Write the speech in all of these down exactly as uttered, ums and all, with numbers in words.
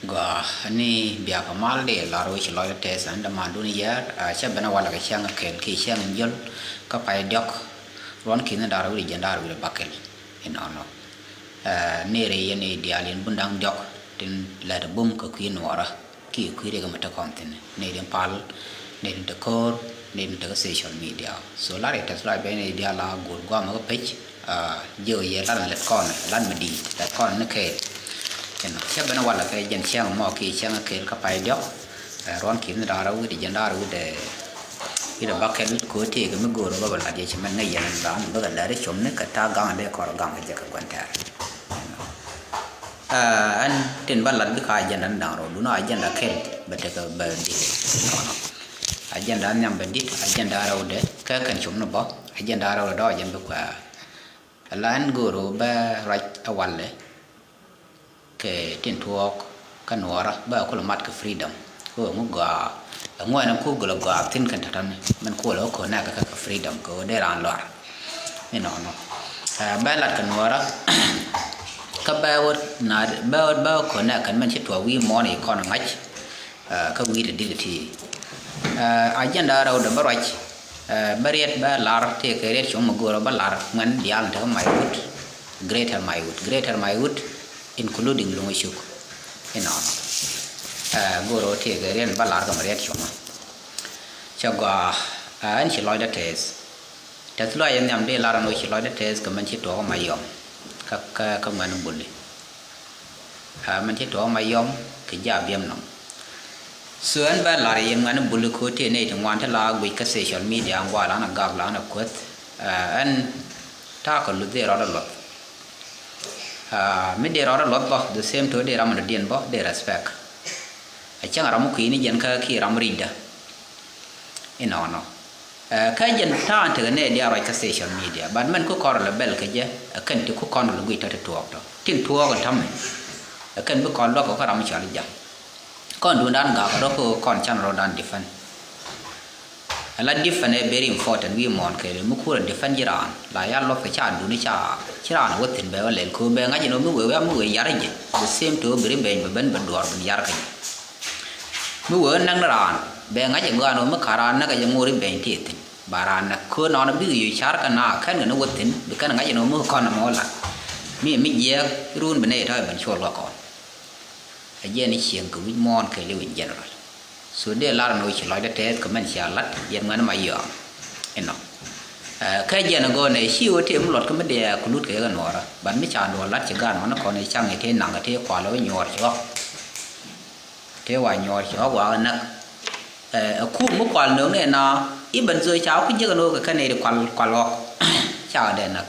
Gɔaa ni biak mal di lar wi̱c lɔc tɛth an däman dun yɛr, ah, cä ben a walɛ kɛ cäŋ kɛl ki cäŋ in jöl kä pay diɔk ruɔn ki̱n da̱r wi̱c jɛn da̱r wi̱c bakɛl. Inɔnɔ. Ah, ni ri yɛn i diaal in bun da̱ŋ diɔk tin lɛt bum kɛ kui̱ nuɔɔrä ki kui̱ ri kɛ mɛ te kɔn thin ni rin pal ni rin te ko̱o̱r ni rin te kɛ social media. So lar i tɛth lɔc ben i diaal a gur guam kɛ pec. Ah, jiök yɛ lat lɛt kɔn, lat mi di̱i̱t, lat kɔn ni kɛɛl. Ɛnɔ cä ben walɛ kɛ jɛn cäŋ mɔ ki cäŋ kɛɛl kä pay diɔk. Eh, ruɔn ki̱n da̱rä wi̱dɛ jɛn da̱rä wi̱dɛ, wi̱dɛ bakɛl ko̱ tëëk mi go̱o̱r bä bä lat yɛ cɛ mɛn ŋäc yɛn ran bä kɛ lɛr com ni kɛ ta̱a̱ gaŋ dee kɔr gaŋ kɛ jɛ kɛ guɛn tɛɛr. Ah, ɛn tin bä lat bikɛ agenda ni da̱ŋ rɔ, duundɛ agenda kɛl bɛ tekɛ bɛ di̱t. Agenda nhiam bɛ di̱t, agenda rɛwdɛ kɛ kɛn com ni bä, agenda rɛwdɛ dɔɔc ɛn bi kuɛɛr. Ala ɛn go̱o̱r bä ruac a walɛ kɛ tin tuɔɔk kä nuɔɔrä bä kulɛ mat kɛ freedom. Kɛ ɣöö ŋu gɔaa, ɛŋu ɛn ku gulɛ gɔaa thi̱n kɛn tɔ̱tɔ̱ni, mɛn kulɛ wä connect kɛ kɛ freedom kɛ ɣöö dee raan luar. Inɔnɔ. Eh, bä lat kɛ nuɔɔrä kä bä wä na bä wä bä wä connect kɛn mɛn ci tuɔɔk wi̱i̱ muɔ̱ɔ̱n i̱ kɔn ŋa̱c. Ah, kä wi̱i̱ ti di̱t ti. Ah, agenda rɛwdɛ bä ruac, ah, bä riɛt bä lar tëëkɛ riɛt cuɔ̱ŋ mi go̱o̱rä bä lar ŋuɛn diaal ni tekɛ Maiwut, Greater Maiwut, Greater Maiwut, including Luŋ Cuk. Inɔnɔ. Ah, go̱o̱rä tëëkɛ riɛt bä lar kɛ mi riɛt cuɔ̱ŋ. Cɛ gɔaa, ah, ɛn ci lɔcdä tɛth. Tɛth lɔc ɛn nhiam dee lar ɛn ɣöö ci lɔcdä tɛth kɛ mɛn ci tuɔɔk Mayɔm. Kä, kä, kä ŋuɛn buli. Ah, mɛn ci tuɔɔk Mayɔm kɛ ji̱ Abiɛm nɔm. So ɛn bä lar yɛn ŋuɛ̈ni buli ko̱ tëë nɛy ti ŋuan ti la guic kä social media ŋuan lan a gak lan a kuäth. Ah, ɛn ta̱a̱ kɛ luth dee rɔɔdɛ luɔth. Ah, mi dee rɔɔdɛ luɔth bä the same to dee ram in dɔ̱diɛn bä dee respect. A cäŋ ram mi kui̱ni jɛn kä ki ram ricdä. Inɔnɔ. Eh, kä jɛn ta̱a̱n tekɛ nɛy diaal ruac kä social media, but mɛn ku kɔn rɔ lɛ bɛl kɛ jɛ, ɛ kɛn ti ku kɔn rɔ lɛ guic tɔ ti tuɔɔk tɔ. Tin tuɔɔk in tɔ̱mɛ, ɛ kɛn bi kɔn luäk kɛ kä ram mi cɔal i̱ jam. Kɔn duundan gak rɔ kɛ kɔn can rɔɔdan defend. Ɛ la defend ɛ very important wi̱i̱ muɔ̱ɔ̱n kɛɛliw mi kurɛ defend ji̱ raan. La ya luɔth kɛ ca duuni ca, ci raan wä thi̱n bɛ wä lɛl kɛ wä bɛ ŋa̱c in wä mi wee wä mi wee yar jɛ. The same to bi ri beny bɛ ben bɛ duɔr ben yar kɛ jɛ. Mi wee näk ni raan bɛ ŋa̱c ɛ gɔaa ni wä mi ka̱n raan näk ɛ jɛ ŋo̱ri beny ti thi̱n ba raan näk köö nɔɔn bikɛ yo̱c ca̱r kɛ na kɛn kɛ ni wä thi̱n bi kɛn ŋa̱c ɛ ni wä mi kɔn ɛmɛ wä lat. Mi mi jiɛɛk run bi nɛy tɔ̱ ɛ ben cuɔl kɛ kɔn. Ɛ jɛn i̱ cieŋ kɛ wi̱c muɔ̱ɔ̱n kɛɛliw in general. So dee lar ni wä ci lɔcdä tɛth kɛ mɛn cia lat yɛn ŋuɛ̈ni Mayɔm. Inɔ. Ɛ, kä jɛn ɛ gɔɔnɛ ci wä tëë mi luɔt kä mi dee ɛ kulut kɛ yɛ kɛ nuɔɔrä. But mi ca duɔl lat ci gaat mɔni kɔn i̱ caŋ i̱ tëë naŋ kɛ tëë kual wä nyuɔɔr ci ɣɔk. Tëë wa nyuɔɔr ci ɣɔk wa kɛ näk. Ɛ, ɛ kum mi kual nööŋ nɛ na i̱ ben zoi ca wä ku jiäk ɛn ɣöö kɛ kɛn i̱ kual, kual ɣɔk. Ca kɛ dee näk.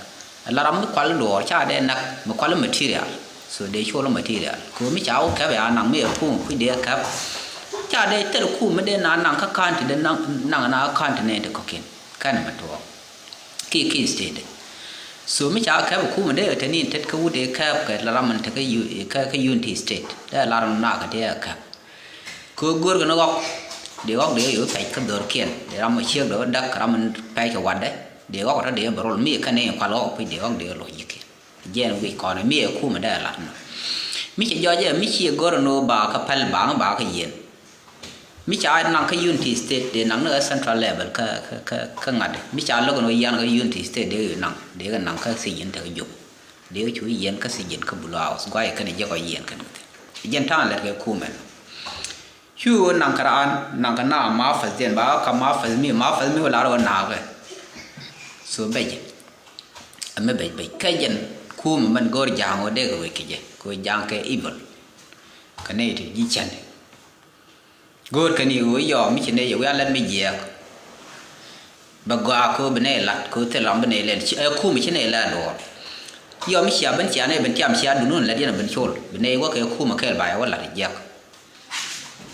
Ɛ la ram mi kual duɔɔr ca dee näk mi kual material. So dee col material kɛ mi ca wä kɛp ya naŋ mi ɛ kum kui̱ dee kɛp. Ca dee thil kum mi dee na naŋ kä ka̱n ti dee naŋ, naŋ na ka̱n ti nɛn ti kɔ̱kiɛn kɛn mi tuɔɔk. Ki, ki state. So mi ca kɛp kum dee te ni tet kä wut dee kɛp kɛ la ram mi te kä yu, kä, kä Unity State dee la ram na kɛ dee kɛp. Kɛ ɣöö görkɛ ni ɣɔk, dee ɣɔk dee ɣöö pɛc kä dhörkiɛn, dee ram ɔ ciek dee ɣöö däk ram in pɛc kɛ watdɛ, dee ɣɔk tɔ dee bɛ rol mi kɛn in kual ɣɔk kui̱ dee ɣɔk dee ɣöö lo̱c ji̱kiɛn. Jɛn wi̱c kɔn mi ɛ kumɛ dee lat nɔ. Mi cɛ jɔc ɛ mi ciɛ gör ni ɣöö ba kä päl ba ŋä ba kä yieen. Mi ca naŋ kä Unity State dee naŋ ni ɣä central level kä, kä, kä, kä ŋa̱t. Mi ca lo̱k ni ɣöö yian kä Unity State dee ɣöö naŋ, dee ɣöö naŋ kä thiec in te kä jop. Dee cu yiɛn kä thiec in kä Blue House guay kɛn jɛ kɔ yiɛn kɛn kɛ thiec. Jɛn ta̱a̱n lɛt kɛ kumɛn. Cu naŋ kɛ raan naŋ kɛ na ma fäth jɛn ba ka ma fäth mi ma fäth mi wä lar wä naakɛ. So bɛc. Ɛmɛ bɛc bɛc kɛ jɛn kumɛ mɛn go̱o̱r ja̱a̱ŋ wä dee kɛ wec kɛ jɛ kɛ wec ja̱a̱ŋ kɛ evil. Kɛ nɛy ti ji̱ cɛn. Go̱o̱r kɛn i̱ ɣöö yɔɔ mi ci nɛy ɛ wi̱i̱ a lät mi jiɛɛk. Bɛ gɔaa kɛ ɣöö bi nɛy lat kɛ ɣöö thil ram bi nɛy lɛl ɛ kum ci nɛy lɛl duɔɔr. Yɔɔ mi cia ben cia nɛy ben tiam cia dunun lät yɛn ɛ ben col bi nɛy wä kɛ kum ɛ kɛɛl ba yɛ wä lat ɛ jiɛk.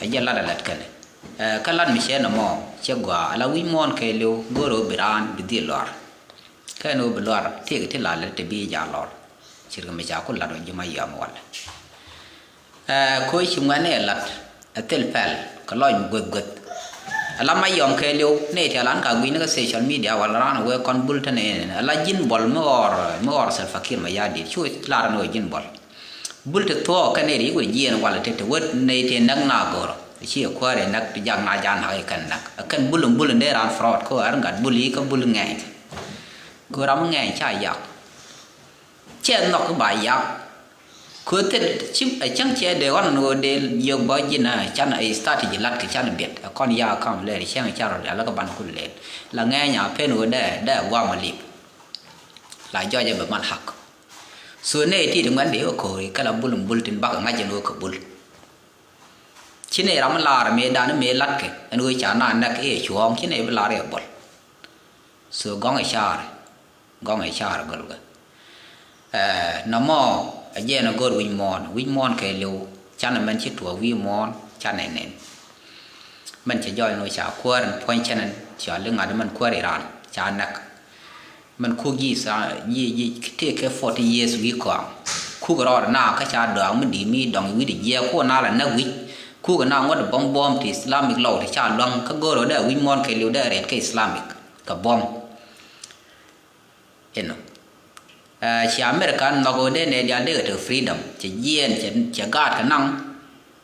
Ɛ jɛ lat ɛ lät kɛnɛ. Ɛ kä lat mi cɛ nɔmɔ cɛ gɔaa ala wi̱c muɔ̱ɔ̱n kɛɛliw go̱o̱r ɣöö bi raan bi dhil luar. Kɛn ɣöö bi luar tiek ti la lät ti bi jal lɔr. Cirkɛ mi ca ku lat wä ji̱ ma yɔm walɛ. Ɛ ko̱ ci ŋuɛ̈tni ɛ lat ɛ thil pɛl kɛ lɔc mi guäth guäth. Ɛ la ma yɔm kɛɛliw nɛy ti alan ka gui̱cni kä social media wala raan ɛ wee kɔn bul te nɛy nɛn ɛ la ji̱n buɔl mi ɣɔr mi ɣɔr Salva Kiir Mayardit cu lar ni ɣöö ji̱n buɔl. Bul ti thuɔɔk kɛn nɛy ti ci wut jiɛɛn walɛ ti ti wut nɛy ti näk na go̱rɔ. Ci ɛ kuäär ɛ näk ti jak na jak nak i̱ kɛn näk. Ɛ kɛn bul in bul in dee raan fraud ko ɛ gat bul i̱ kä bul ŋɛɛny. Ko ram ŋɛɛny ca yak. Cɛ nhɔk ba yak. Ko thil ci ɛ cäŋ cɛ dee ɣɔn ni ɣöö dee yök bä ji̱n ɛ can ɛ strategy lat kɛ can biɛt. Ɛ kɔn yak kam lɛɛr cäŋ ca rɔ dial kä ban kul lɛɛr. La ŋɛɛny a pen ɣöö dee dee guam a lip. La jɔc ɛ bɛ mal hak. So nɛy ti ti ŋuɛn dee wä ko̱ri kɛ la bul in bul tin bakɛ ŋa̱c ɛn ɣöö kɛ bul. Ci nɛy ram mi laar mëë dan mëë latkɛ ɛn ɣöö ca na näk i̱ ɛ cuɔ̱ɔ̱ŋ ci nɛy bi laar i̱ ɛ buɔl. So gɔ̱ŋ ɛ ca̱a̱r, gɔ̱ŋ ɛ ca̱a̱r gɔlgɛ. Ɛɛ, nɔmɔ ɛ jɛn ɛ go̱r wi̱c muɔ̱ɔ̱n, wi̱c muɔ̱ɔ̱n kɛɛliw canɛ mɛn ci tuɔɔk wi̱i̱ muɔ̱ɔ̱n canɛ nɛn. Mɛn cɛ jɔɔc ni wä ca kuäär in puɔ̱ny cɛn in ca liŋ ŋa̱t mɛn kuäär iran ca näk. Mɛn kuk ji̱ thaa ji̱ ji̱ tëëkɛ forty years wi̱i̱ kɔaŋ. Kuk rɔɔdɛ na kä ca dɔaŋ mi di̱i̱t mi dɔŋ wi̱cdɛ jiɛɛk kuk na la näk wi̱c. Kuk na ŋuɔ̱t buɔ̱m buɔ̱m ti Islamic law ti ca lua̱ŋ kä go̱o̱r ɣöö dee wi̱c muɔ̱ɔ̱n kɛɛliw dee rɛt kä Islamic kɛ buɔ̱m. Inɔ. Ɛ, ci America nhɔk ɣöö dee nɛy diaal dee kɛ te freedom cɛ jiɛɛn cɛ cɛ gaat kɛ naŋ.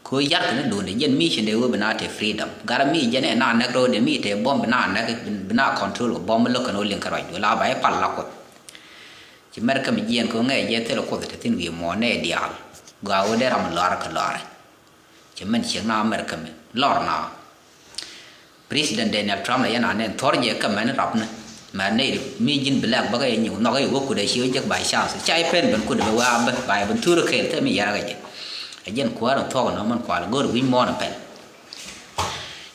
Kɛ ɣöö ya̱rkɛ ni duundɛ jɛn mission dee ɣöö bi na te freedom. Gat mi jɛn ɛ na näk ro̱o̱dɛ mi te buɔ̱m bi na näk bi na control kɛ buɔ̱m mi lo̱k kɛn ɣöö liŋ kɛ ruac duël a ba i̱ pal la Kuoth. Ci America mi jiɛɛn kɛ ɣöö ŋɛɛ jɛ thilɛ Kuoth te thi̱n wi̱i̱ muɔ̱ɔ̱n nɛy diaal. Gɔaa ɣöö dee ram lɔaarɛ kɛ lɔaarɛ. Cɛ mɛn ciek na America mi lɔr na. President Donald Trump la yɛn a nɛn thuɔr jɛ kɛ mɛn rap ni. Mɛn nɛy mi ji̱n bi lɛk bäkɛ yɛ nyiw nhɔk i̱ wä kut a ci wä jek by chance. Ca i̱ pen ben kut bɛ wä a bä ba yɛ ben thur kɛɛl thɛ mi yɛrɛ kɛ jɛ. Ɛ jɛn kuäär in thuɔk in ɔmɛn kual go̱r wi̱c muɔ̱ɔ̱n pɛl.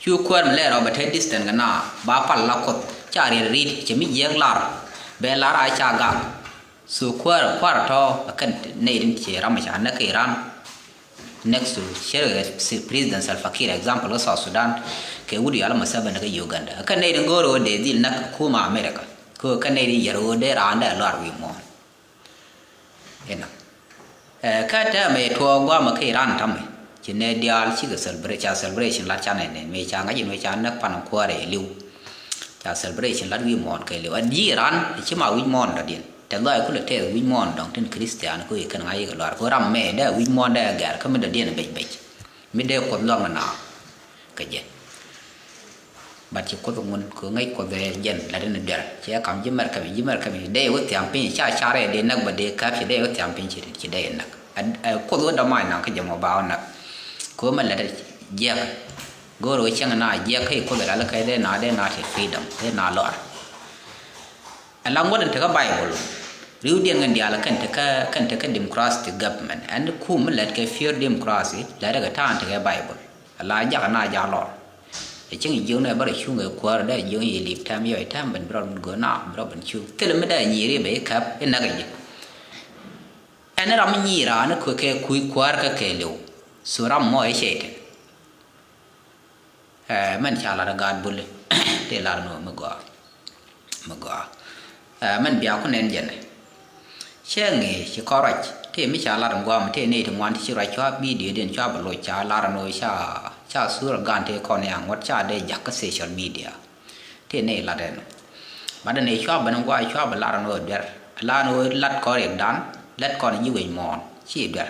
Cu kuäär mi lɛɛr ɔ bɛ te distance kɛ na ba pal la Kuoth ca riɛt ri̱t cɛ mi jiɛk lar. Bɛ lar a ca gak. So kuäär kuäär tɔ a kɛn nɛy tin ci ram ca näk kɛ Iran. Next to cɛ si President Salva Kiir example kä South Sudan kɛ wut yɔal Museveni kä Uganda. A kɛn nɛy tin go̱o̱r ɣöö dee dhil näk kuma America. Kɛ kɛn nɛy tin yɛr ɣöö dee raan dee luar wi̱i̱ muɔ̱ɔ̱n. Inɔ. Ɛ kä tɛmɛ tuɔɔk guamɛ kä Iran tamɛ ci nɛ diaal cikɛ celebration ca celebration lat ca nɛ nɛn mëë ca ŋa̱c in mëë ca näk pan kuäärɛ liw. Ca celebration lat wi̱i̱ muɔ̱ɔ̱n kɛ liw a di̱i̱ Iran ci ma wi̱c muɔ̱ɔ̱n dɔ̱diɛn. Tɛ lɔaac kulɛ tɛth wi̱c muɔ̱ɔ̱n dɔ̱ŋ tin Christian ku i̱ kɛn ŋa̱c ikɛ luaar ku ram mɛ dee wi̱c muɔ̱ɔ̱n dee gɛr kä mi dɔ̱diɛn bec bec mi dee Kuoth luaŋ na kɛ jɛ. But ci Kuoth ŋun kɛ ŋäc Kuoth ɛ jɛn lat in duer cɛ kam ji̱ mɛr kɛmɛ ji̱ mɛr kɛmɛ dee wä thiam piny ca car ɛ dee näk bä dee käp ci dee wä thiam piny ci dee näk. Ɛ Kuoth wä dɔ̱mac naŋ kä jɛ mɔ ba wä näk. Kɛ wä mɛ lat jiɛk go̱o̱r wä cäŋ na jiɛk kä i̱ Kuoth ɛ lat kɛ dee na dee na te freedom dee na lɔr. Ɛn la ŋuɔ̱t in tekä Bible riwdiɛn ŋän diaal kɛn tekä kɛn tekä democratic government ɛn kum mi lɛt kɛ pure democracy lɛt kɛ ta̱a̱n tekä Bible. Ɛn la jakä na jak lɔr. Ɛ cieŋ jiöknɛ bä rɔ cuŋ ɛ kuäär dee jiöknɛ yɛ lip tɛm yɔc tɛm ben bi rɔ ben go̱o̱r na bi rɔ ben cuŋ thilɛ mi dee nyiir i̱ bɛ i̱ käp i̱ näk ɛ ji̱. Ɛn ram mi nyiir raan i̱ kuɛ kɛ kui̱ kuäär kä kɛɛliw. So ram mɔ i̱ cɛy tɛn. Ɛ mɛn ca lat ɛ gaat buli tëë lat ɛn ɣöö mi gɔaa. Mi gɔaa. Ɛ mɛn bia ku nɛn jɛn ɛ cɛ ŋi̱i̱c ci kɔn ruac tëë mi ca lat ɛn guam tëë nɛy ti ŋuan ti ci ruac cua video diɛn cua bɛ loc ca lat ɛn ɣöö ca ca thur ɛ gan tëë kɔn ɛ aŋuɔ̱t ca dee ja̱k kä social media. Tëë nɛy lat ɛn ɔ bat ɛn ɛ cua ben ɛn guam cua bɛ lat ɛn ɣöö duer lat ɛn ɣöö lat kɔn riɛkdan lat kɔn ji̱ wec muɔ̱ɔ̱n ci duer.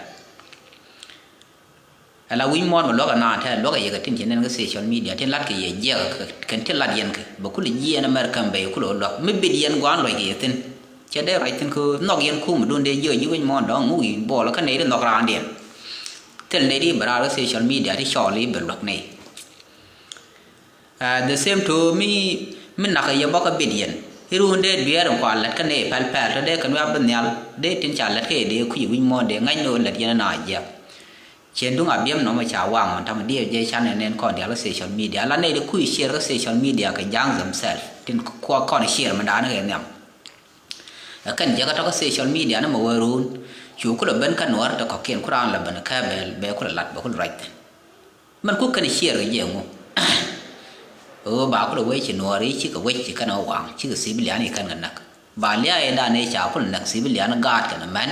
Ala wi̱c muɔ̱ɔ̱n bɛ luäk anaan tɛ̈ luäk a yɛ kɛ tin ci nɛn kä social media tin lat kɛ yɛ jiɛk kɛn tin lat yɛn kɛ bɛ kulɛ jiɛɛn America bɛ yɛ kulɛ wä luäk mi bit yɛn gua̱a̱n luɔc kɛ yɛ thi̱n. Cɛ dee ruac thi̱n kä nhɔk yɛn kumɛ duundɛ jiök ji̱ wi̱c muɔ̱ɔ̱n dɔ̱ŋ ŋuk yi̱ buɔɔl kä nɛy ti nhɔk raandiɛn. Thil nɛy ti bɛ raar kä social media ti cɔɔl i̱ bɛ luäk nɛy. Ɛ the same to mi mi nakä yɛ bɔkä bit yɛn i̱ run dee dueer in kua lät kä nɛy pɛl pɛl tɔ dee kɛ nuɛ̈p bi nhial dee tin ca lät kä yɛ dee kui̱c wi̱c muɔ̱ɔ̱n dee ŋäc ni ɣöö lät yɛn na jiɛk. Ciɛn duŋ a biɛm nɔmɔ ca waŋ ɣɔn tamɛ diɛw jɛ canɛ nɛn kɔn diaal kä social media la nɛy di kui̱ share kä social media kɛ ja̱a̱ŋ themselves tin kuɔ kɔn share mi da̱a̱n kɛ nhiam. Ɛ kɛn jɛ kä tɔ̱ kä social media ni mɛ wee ruun cu kulɛ ben kä nuɔ̱ɔ̱r te kɔ̱kiɛn ku raan lɛ ben kä bɛ bɛ kulɛ lat bɛ kulɛ ruac thi̱n. Mɛn ku kɛn share kɛ jɛ ŋu ɣöö ba kulɛ wee ci nuɔ̱ɔ̱r i̱ cikɛ wec ci kɛn ɣä waŋ cikɛ civilian i̱ kɛn kɛ näk. Ba lia̱a̱ in dan i̱ ca kulɛ näk civilian gaat kɛn mɛn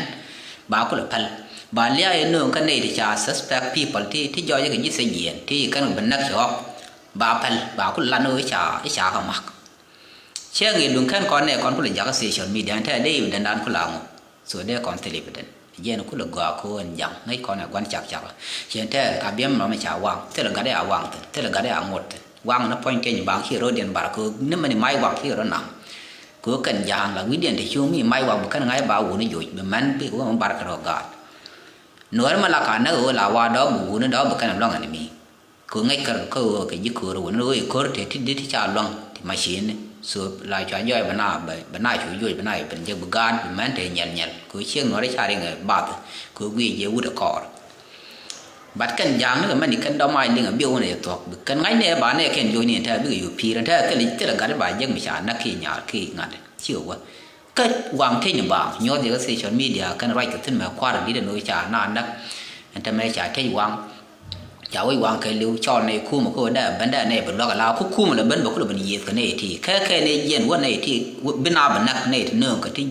ba kulɛ päl. Ba lia̱a̱ in nööŋ kä nɛy ti ca suspect people ti ti jɔɔc kɛ ji̱ thiec yieen ti kɛn kɛ bi näk ci ɣɔk ba päl ba kulɛ lan i̱ ca i̱ ca kɛ mak. Cɛ ŋi̱i̱c duŋ kɛn kɔn nɛ kɔn kulɛ jakä social media tɛ dee evident dan kulɛ aŋu. So dee kɔn thil evident Jɛn kulɛ gɔaa kɛ ɣöö ɛn ja̱ŋ ŋäc kɔn ɛ gua̱n cak cak. Ciɛ tɛɛr ka biɛm mama ca waŋ, thilɛ gatdɛ a waŋ thi̱n, thilɛ gatdɛ a ŋot thi̱n. Waŋ ni puɔ̱ny keny baŋ ci rɔ diɛn bar kɛ ɣöö ni mɛn i̱ mac waŋ ci rɔ naŋ. Kɛ ɣöö kɛn ja̱a̱ŋ la wi̱cdiɛn te cuŋ mi mac waŋ bi kɛn ŋa̱c ba wuni joc bi mɛn bi wä mi bar kɛ rɔ gaat. Nuɔ̱ɔ̱ri mɛ la ka näk ɣöö la wa dɔ̱ɔ̱k bi wuni dɔ̱ɔ̱k bi kɛn luäŋ ɛn mi. Kɛ ŋäc kär kä ɣöö kɛ ji̱ köör wä ni ɣöö i̱ köör te ti dit ti ca luaŋ ti macini. So la cua jɔɔc bɛ na bɛ na cu juɔc bɛ na yɛ ben jek bi gaat bi mɛn te nyɛl nyɛl kɛ ɣöö ciek nuɔ̱ɔ̱rä ca riŋ ɛ bath kɛ ɣöö guic jɛ wut ɛ kɔɔr. But kɛn ja̱a̱ŋ ni kɛ mɛn i̱ kɛn dɔ̱mac liŋ ɛ biɛ wun ɛ thuɔ̱k bi kɛn ŋa̱c ni ɛ ba ni ɛ kɛn joc ni ɛ tɛ̈ bikɛ yo̱o̱ pi̱i̱r ɛ tɛ̈ thilɛ thilɛ gat ba jek mi ca näk ki nyaar ki ŋa̱t. Cikɛ wä kä waŋ tec ni baaŋ nyuɔth yɛ kä social media kɛn ruac kɛ thi̱n mɛ kua̱r in di̱t ɛn ɣöö ca na näk. Ɛn tɛmɛ ca tec waŋ ca wec waŋ kɛ li̱w cɔɔl nɛy kumɛ kä wä dee ben dee nɛy bi luäk ala ku kumɛ lɛ ben bɛ kulɛ ben yiëth kɛ nɛy ti kɛ kɛ nɛy jiɛn wä nɛy ti bi na bi näk nɛy ti nööŋ kɛ ti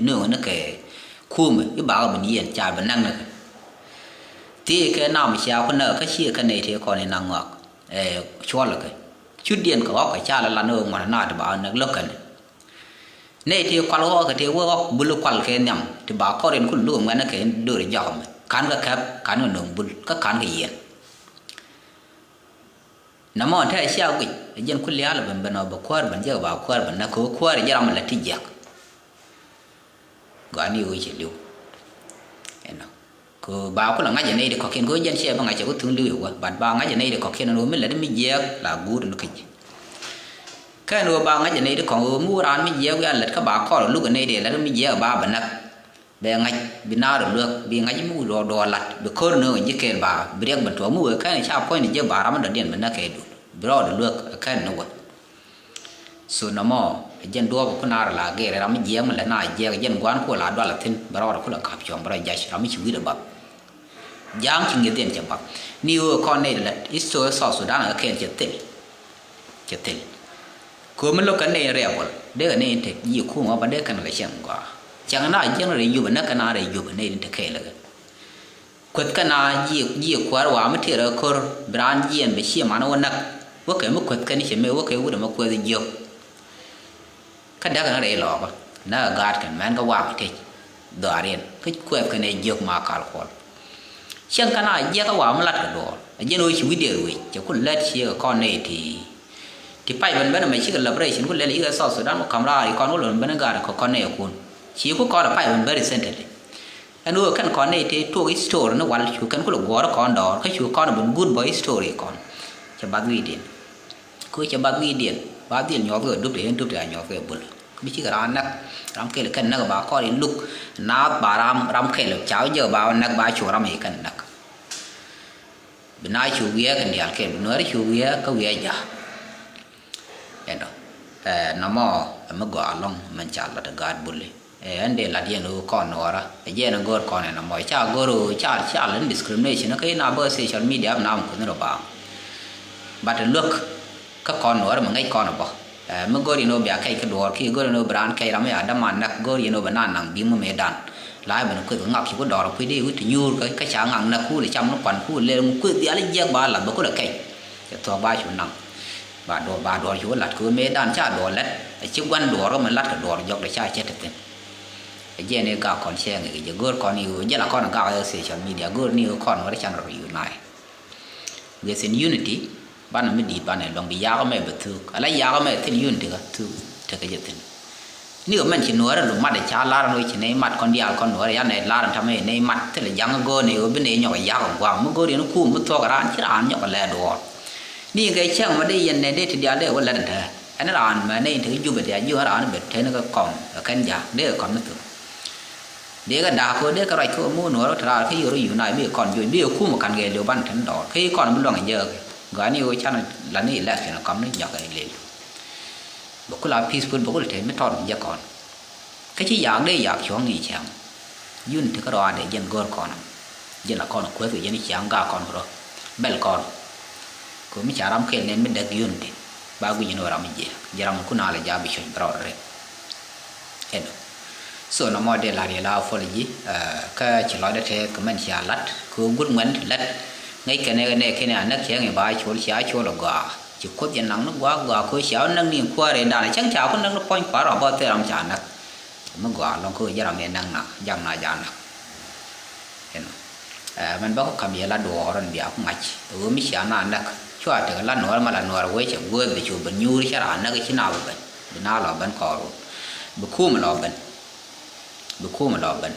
nööŋ ni kɛ kumɛ i̱ bakɛ ben yiëth ca bi näk ni kɛ. Thii kɛ nam cia ku näk kä ciɛ kɛ nɛy ti kɔn in na ŋɔak cuɔl kɛ. Cutdiɛn kɛ ɣɔk kɛ ca lɛ lan ɣöö ŋuɔ̱t na ti ba näk lo̱k kɛn. Nɛy ti kual ɣɔk kɛ ti wee ɣɔk bul kual kɛ nhiam ti ba kɔr in kul luk ŋuɛn kɛ in döör jɔk mɛ ka̱n kɛ kɛp ka̱n kɛ nöŋ bul kä ka̱n kɛ yiɛn. Nɛmɔ tɛ cia guic ɛ jɛn kul liaal ben ben ɔ bɛ kuäär ben jɛ ba kuäär ben na kɛ kuäär jɛ ram lɛ ti jiɛk. Gɔaa ni ɣöö cɛ li̱w ɛnɔ. Kɛ ba kulɛ ŋa̱c ɛ nɛy ti kɔ̱kiɛn kɛ ɣöö jɛn ciɛ bä ŋa̱c cɛ ku thuŋ li̱w i̱ wä but ba ŋa̱c ɛ nɛy ti kɔ̱kiɛn ɛn ɣöö mi lät mi jiɛɛk la guut ɛn kä ji̱. Kɛn ɣöö ba ŋa̱c ɛ nɛy ti kɔ̱ŋ ɣöö mi wä raan mi jiɛɛk wiaa lät kä ba kɔr ɛ luk ɛ nɛy ti lät mi jiɛɛk ba bɛ näk. Bɛ ŋa̱c bi naar ɛ luäk bi ŋa̱c mi wä duɔɔr duɔɔr la̱t bi ko̱r nööŋ ɛ ji̱ kɛɛl ba bi riɛk ben tuɔɔk mi wëë kɛn ca puɔ̱ny ni jiäk ba ram mi dɔ̱diɛn bi näk kɛ dut bi rɔɔd ɛ luäk ɛ kɛn ni wä. So nɔmɔ ɛ jɛn duɔɔp ɛ ku naar la gɛɛr ram mi jiɛɛk mi lɛ na jiɛɛk ɛ jɛn gua̱a̱n ku la dual ɛ thi̱n bɛ rɔɔd ɛ ku la ka̱p cuɔ̱ŋ bɛ rɔ jac ram mi ci wi̱i̱dɛ bath. Ja̱a̱ŋ ci ŋi̱eth yɛn cɛ bath ni ɣöö kɔn nɛy lät history South Sudan ɛ kɛn cɛ thil. Cɛ thil. Kömi lo̱k kɛ nɛy riɛbɔl dee kɛ nɛy in te ji̱ kum ɔ ba dee kɛn kɛ cɛŋ gɔaa. Cɛŋ na jiɛn rɛy yupɛ näk kɛ na rɛy yupɛ nɛy in te kɛɛl kɛ. Kueth kɛn a jiɛ jiɛ kuäär wa mi tëër ɛ ko̱r bi raan jiɛɛn bɛ ciɛ man wä näk. Wä kɛ mi kueth kɛn cɛ mëë wä kɛ wut ɛmɛ kueth jiök. Kä däk kɛn rɛy lɔɔkä näk ɛ gaat kɛn mɛn kä waŋ tec. Dhɔaariɛn kä kueth kɛn ɛ jiök ma kal kuɔl. Cieŋ kɛn a jiɛk kä wa mi lat kɛ duɔɔr ɛ jiɛn ɣöö ci wi̱cdiɛn ruëc cɛ ku lät ciek ɛ kɔn nɛy ti. Ti pay ben ben ɛmɛ cikɛ liberation ku lɛl yikɛ South Sudan ku ka̱m raar yi kɔn ku lon ben ɛ gaat kɛ kɔn nɛy kun. Ci ku kɔn ɛ pay ben ben recently. Ɛn ɣöö kɛn kɔn nɛy tëë tuɔɔk history ni wal cu kɛn kulɛ guɔ̱ɔ̱r kɔn dɔɔr kä cu kɔn ben guut bä history kɔn. Cɛ bath wi̱i̱diɛn. Kö cɛ bath wi̱i̱diɛn ba dhil nyuɔth kɛ dup tëë dup tëë a nyuɔth kɛ bul. Bi cikɛ raan näk ram kɛl kɛn näk ba kɔn in luk naath ba ram ram kɛl ca wä jɛ ba näk ba cu ram i̱ kɛn näk. Bi na cu wiɛɛ kɛ diaal kɛl bi nuɛɛr cu wiɛɛ kä wiɛɛ ja̱. Ɛnɔ ɛ nɔmɔ ɛ mi gɔaa lɔŋ mɛn ca lat ɛ gaat buli. Ɛ ɛn dee lat yɛn ɣöö kɔn nuɔɔrä ɛ jɛ ɛn ɛ go̱o̱r kɔn ɛn ɛmɔ ca go̱o̱r ɣöö ca ca lät discrimination kä in a bä social media bi na mi kuth ni rɔ baaŋ. But luäk kä kɔn nuɔɔrä mi ŋäc kɔn ɛ bä. Ɛ mi go̱o̱r yɛn ɣöö bia kɛc kä duɔɔr ki go̱o̱r yɛn ɣöö bi raan kɛc ram ya däman näk go̱o̱r yɛn ɣöö bi na naŋ bi̱i̱ mi mëë dan. La ɛ ben kueth ŋak ci ku dɔɔr kui̱ dee wi̱c ti nyuur kä ca ŋak näk kuul cam ni kuan kuul lel ŋu kueth diaal jiɛk ba lath bä kulɛ kɛc. Cɛ thuɔ̱k ba cu naŋ. Ba duɔɔr ba duɔɔr cu lat kɛ ɣöö mëëdan ca duɔɔr lät a ci gua̱n duɔɔr kä mi lat kɛ duɔɔr jɔk de ca cɛ te thi̱n. Ɛ jɛn i̱ gak kɔn cɛ ŋi̱k jɛ go̱o̱r kɔn i̱ ɣöö jɛl a kɔn gak ɛ social media go̱o̱r ni ɣöö kɔn wä ri can rɔ unite. Within unity banɛ mi di̱i̱t banɛ luäŋ bi yakä mɛ bɛ thuk ala yakä mɛ thi̱n unity kä thuk tekɛ jɛ thi̱n. Ni kɛ mɛn ci nuɔɔrɛ lu mat ca lar ni ci nɛy mat kɔn diaal kɔn nuɔɔrɛ ya nɛy lar tamɛ nɛy mat thilɛ jaŋ go̱o̱r nɛy ɣöö bi nɛy nyɔk yak gua̱a̱m mi go̱o̱r yɛn kum mi thuɔk raan ci raan nyɔk lɛ duɔɔr. Ni kɛ cäŋ ma dee yɛn nɛy dee ti diaal dee wä lɛt ɛn tɛɛ ɛn raan mɛ nɛy ti jupɛ ti a ji̱ raan bɛ tɛn kɛ kɔm kɛ kɛn ja̱a̱k dee kɛ kɔm ni thuk. Dee kɛ da̱a̱k kɛ dee kɛ ruac kɛ mu nuɔɔrɛ ti raar kä yio̱r yunay bi kɔn juɔc bi kum kan kɛ liw ban tɛn dɔɔr kä kɔn bi luɔŋ jɛ. Gani ɣöö can la ni election kɔm ni nyɔk kɛ lel. Bɛ kula peaceful bɛ kula te mi tɔt mi jɛ kɔn. Kä ci yaak dee yaak cuɔ̱ŋ ni cɛŋ. Unity kä rɔaadɛ jɛn go̱o̱r kɔn. Jɛn la kɔn kuäth kɛ jɛn cɛŋ gaak kɔn kɛ rɔ bɛl kɔn. Kɛ mi ca ram kɛl nɛn mi däk unity ba guic ni wä ram mi jiɛ jɛ ram mi kun alɛ jaak bi cuɔ̱c bɛ rɔɔd rɛk. Ɛnɔ. So nɔmɔ dee la̱r yɛ la apology kä ci lɔcdä tɛth kɛ mɛn cia la̱t kɛ ɣöö guut ŋuɛn ti la̱t. Ŋäc kɛn ɛ nɛ kɛn ɛ anäk cɛŋ i̱ ba col cia col ɛ gɔaa. Ci kuoth jɛ naŋ ni gua̱a̱k gua̱a̱k ko̱ cia wä näk ni kuäär ɛ danɛ cäŋ ca ku näk ni puɔ̱ny kua̱r ɔ bä thil ram ca näk. Mi gɔaa lɔŋ ko̱ jɛ ram ɛ näk na jak na jak näk. Ɛ, mɛn bä ku ka̱m yɛ la duɔ̱ɔ̱r ɛn bia ku ŋa̱c. Ɛ ɣöö mi cia na näk. Cua tekɛ la nuɔɔr ma la nuɔɔr wee cɛ guäth bi cu ben nyuur cɛ raan näk ci na bi ben. Bi na lɔ ben kɔɔr wun. Bi kum lɔ ben. Bi kum lɔ ben.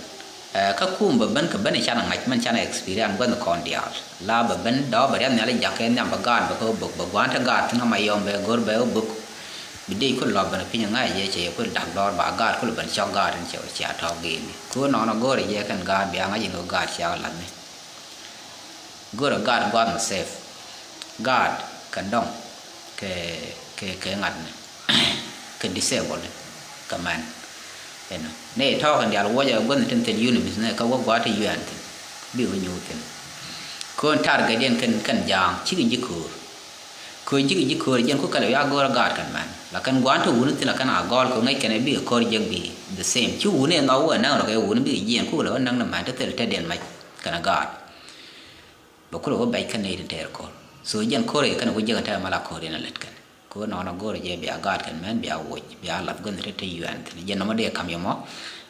Ɛ, kä kum bɛ ben kɛ ben can ŋa̱c mɛn can experience guäth kɔn diaal. La bɛ ben dɔɔ bɛ riath nhial jak kɛ nhiam bɛ gaat bɛ kɛ bɛ gua̱a̱n te gaat thin ama yɔm bɛ go̱r bɛ wä buk. Bi dee kul lɔ ben piny ŋa̱c jɛ cɛ yɛ kul dak dɔɔr ba gaat kul ben cɔk gaat in cɛ wä cia tɔk gel. Ku nɔnɔ go̱r jɛ kɛn gaat bia ŋa̱c in wä gaat cia lath ni. Go̱rɛ gaat gua̱a̱th mi safe. Gaat kɛ dɔŋ kɛ kɛ kɛ ŋa̱tni kɛ disable kɛ mɛn. Ɛnɔ nɛ tɔ̱ɔ̱k in diaal wuɔcɛ guäthni tin thil unibis nɛ kä wä gua̱a̱th ti yuɛɛn thin. Bi wä nyuuth thin. Ko̱n target diɛn kɛn kɛn ja̱a̱ŋ cikɛ ji̱ ko̱o̱r. Ko̱o̱r cikɛ ji̱ ko̱o̱r jiɛn ku kɛlɛ wiak go̱o̱rɛ gaat kɛn mɛn la kɛn gua̱a̱th ti wuni thin la kɛn a gɔl kɛ ŋäc kɛn bi kɛ ko̱o̱r jiɛk bi the same ci wuni in dhɔk wä näŋ rɔ kɛ wuni bi jiɛn ku lɛ wä näŋ ni mɛn ti thil tɛt diɛn mac kɛn a gaat. Bɛ kulɛ wä bɛc kɛn nɛy tin tɛɛr ko̱r. So jɛn ko̱r i̱ kɛn wä jiäk in tɛɛr mal a ko̱r in a lät kɛn. Ko̱r nɔɔn a go̱r jɛ bia gaat kɛn mɛn bia woc bia lath guänh ri te yuɛn thin jɛn nɔmɔ dee kam yɛ mɔ.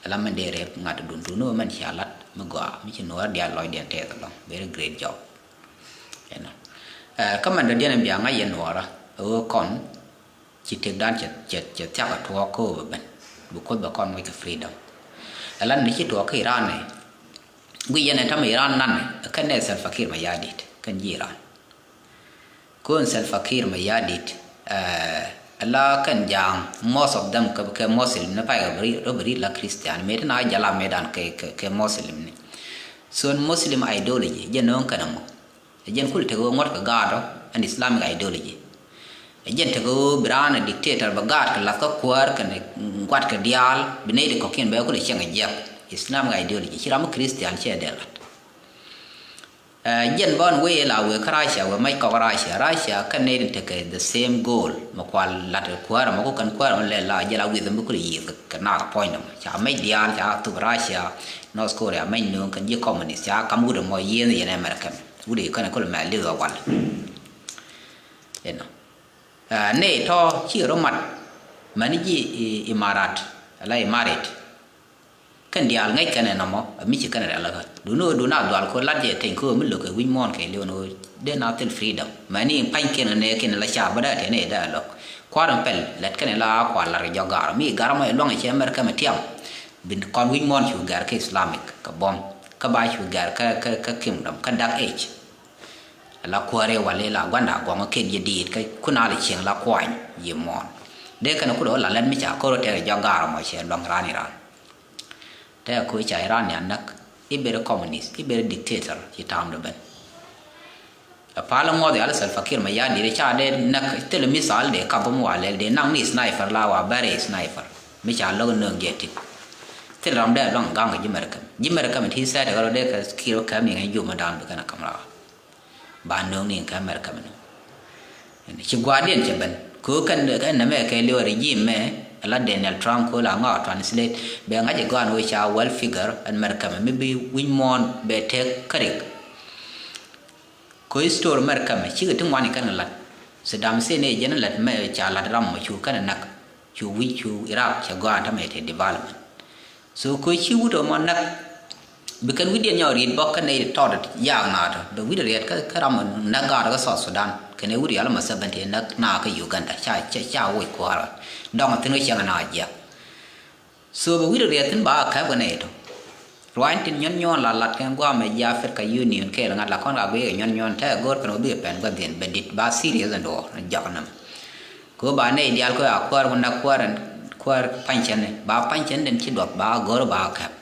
Ala mɛn dee rep ŋa̱t dun dun wä mɛn cia lat mi gɔaa mi ci nuɔɔr diaal lɔcdiɛn tɛɛth alɔŋ. Very great job. Ɛnɔ. Ɛ, kä mɛn dɔ̱diɛn in bia ŋa̱c yɛ nuɔɔrä ɛ ɣöö kɔn ci tëkdan cɛ cɛ cɛ thia̱k a tuɔɔk kä ɣöö bɛ ben bi kuoth bɛ kɔn moc kɛ freedom. Ɛ lat ni ci tuɔɔk kä Iran ni. Guic yɛn ɛ tämɛ Iran nan ɛ kɛn nɛ Salva Kiir Mayardit kɛn ji̱ Iran. Ko̱n Salva Kiir Mayardit, ɛ, ala kɛn ja̱a̱ŋ most of them kɛ, kɛ Muslim ni pay kɛ beri, rɔ beri la Christian. Mëë ti na jala mëë dan kɛ, kɛ, kɛ Muslim ni. So Muslim ideology, jɛ no̱o̱ŋ kɛn ɛmɔ. Ɛ jɛn kul tekɛ ɣöö ŋuɔ̱t kɛ gaat ɔ ɛn Islamic ideology. Ɛ jɛn tekɛ ɣöö bi raan ɛ dictator bɛ gaat kɛ lath kä kuäär kɛnɛ gua̱t kɛ diaal bi nɛy ti kɔ̱kiɛn bɛ kulɛ cieŋ ɛ jiɛk. Islamic ideology ci ram mi Christian ciɛ dee lat. Ɛ jɛn bä ɛn wee la wee kä Russia wee mac kɔk Russia. Russia kɛn nɛy ti tekɛ the same goal mɛ kual lat kuäär mɛ ku kɛn kuäär mɛ lɛ la jɛ la wi̱th mɛ kulɛ yiëth kɛ nak puɔ̱ny dɔmɔ ca mɛc diaal ca thup Russia, North Korea mɛc nööŋ kɛn ji̱ communist ca kam wut ɛmɔ yiëth yɛn American. Wut i̱ kɛn kulɛ mɛ li̱th ɛ wal. Inɔ. Ɛ, nɛy tɔ̱ ci rɔ mat mɛn ji̱ i, Imarat, ala Imarit. Kɛn diaal ŋäc kɛn ɛ nɔmɔ, ɛ mi ci kɛn ɛ rial kä. Duni ɣöö duni a dual kɛ lat jɛ teny kä ɣöö mi lo̱k kɛ wi̱c muɔ̱ɔ̱n kɛ liw ni ɣöö dee na thil freedom. Mɛn i̱ pa̱ny kɛn ɛ nɛ kɛn ɛ la ca bä dee tɛn ɛ dee a lo̱k. Kua̱r in pɛl lät kɛn ɛ la kua̱r lat kɛ jɔk gaar. Mi gaar mɔ ɛ luaŋ ɛ cɛ America mɛ tiam. Bin kɔn wi̱c muɔ̱ɔ̱n cu gɛr kä Islamic, kɛ buɔ̱m. Kä ba cu gɛr kä, kä, kä kingdom, kä dark age. La kuäärɛ wal ila guanda guɔŋ ken jɛ diit kä kuna li cieŋ la kuany yi muɔn. Dee kɛn kudɔ la lɛt mi ca koro tɛk jɔ gaar mɔ cɛ luaŋ ran Iran. Tɛk ku ca Iran ya näk, i ber communist, i ber dictator ci tam do ben. A pal ŋuɔth yal Salva Kiir ma ya diit ca dee näk thil missile dee kap bom wa lɛl dee naŋ ni sniper la wa bɛrɛ sniper. Mi ca lok nöŋ jɛ tik. Thil ram dee luaŋ gaŋ ji̱ mɛr käm. Ji̱ mɛr käm ti sɛt kɛ rɔ dee kɛ Kiir käm ni ŋɛ jum dan bi kɛn a kam la. Ba nööŋ ni kɛ America mɛnɔ. Ci gua̱a̱rdiɛn cɛ ben. Kɛ ɣöö kɛn, kɛn nɛmɛ kɛ liw regime mɛ, la Donald Trump kɛ ɣöö la ŋɔak translate. Bɛ ŋa̱c ɛ gɔaa ɛn ɣöö ca world figure ɛn America mɛ mi bi wi̱c muɔ̱ɔ̱n bɛ tek kä rik. Kɛ ɣöö history America mɛ, cikɛ ti ŋuan ikɛn kɛ lat. Saddam Hussein ɛ jɛn lat mɛ ca lat ram mɔ cu kɛn ɛ näk. Cu wi̱c cu Iraq cɛ gɔaa tämɛ te development. So kɛ ci wut ɛmɔ näk, bi kɛn wi̱cdiɛn nyɔk riet bɔk kä nɛy tɔt yaak naath. Bɛ wi̱c riet kä, kä ram näk gaat kä South Sudan. Kɛn ɛ wut yal mɔ seventy näk naa kä Uganda. Ca, ca, ca woc kua̱r. Dɔŋ thi̱n kä cieŋ naa jiɛk. So bɛ wi̱c riet thi̱n ba käp kɛ nɛy tɔ. Ruany tin nyɔn nyɔn la lat kɛn guam ɛ ji̱ Africa Union kɛɛl ŋa̱t la kɔn ka guiy kɛ nyɔn nyɔn tɛ go̱r kɛn wä bikɛ pɛn gua̱dhiɛn bɛ dit ba serious ɛn duɔ̱ɔ̱r jɔk nɛmɛ. Kɛ ɣöö ba nɛy diaal kɛ a kuäär wä näk kuäär ɛn kuäär pa̱ny cɛn ni ba pa̱ny cɛn den ci duɔth ba go̱r ba käp.